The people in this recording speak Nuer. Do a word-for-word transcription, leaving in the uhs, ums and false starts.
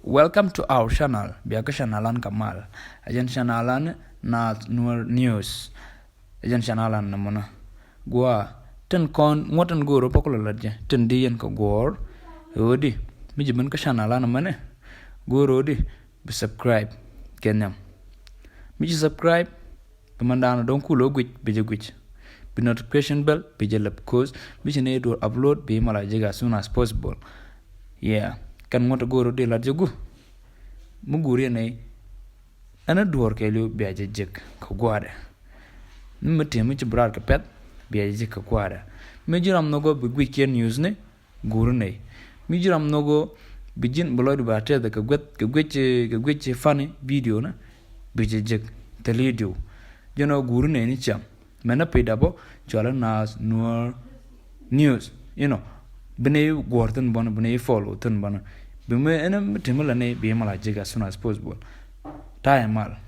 Welcome to our channel. Bia kä channel an kɛ mal. Ɛ jɛn channel an Naath Nuer News. Ɛ jɛn channel an nɛ mɔnä. Gua tin kɔn ŋuɔ̱t tin go̱o̱r ɔ pɔk lɔ lat jɛ tin di yɛn kɛ guɔ̱ɔ̱r. Ɛ ɣöö di mi ji̱ ben kä channel an mɛnɛ go̱o̱r ɔ di bi subscribe kɛ nhiam. Mi ji̱ subscribe kɛ mɛn daanɔ dɔ̱ŋ kulɛ guic bi jɛ guic. Bi notification bell bi jɛ lɛp, cause mi ci nɛ duɔr upload bi mala jɛ as soon as possible. Yeah, kɛn ŋuɔ̱t go̱o̱r ɔ di lat jɛ gu. Mi guur yɛn nɛy ɛn a duɔ̱ɔ̱r kɛɛliw bia jɛ jek kɛ gua̱a̱dɛ. Mi mi tim mi ci bi raar kɛ pɛ̈th bia jɛ jek kɛ gua̱a̱dɛ. Mi ji̱ ram nhɔk ɔ bi guic kiɛn news ni guuri nɛy. Mi ji̱ ram nhɔk ɔ bi ji̱n bi lɔcdu ba tɛth kɛ guic kɛ guic kɛ guic funny video ni bi jɛ jek thil idiw. Jɛn ɔ guuri nɛy ni ciaŋ. Mɛn a page dap ɔ cualɛ Naath Nuer News. You know, bi nɛy guɔ̱ɔ̱r thin bɔnɔ, bi nɛy follow thin bɔnɔ. Bi mi ɛn mi tim mi la nɛy bi mala jek as soon as possible. Ta̱a̱ ɛ mal.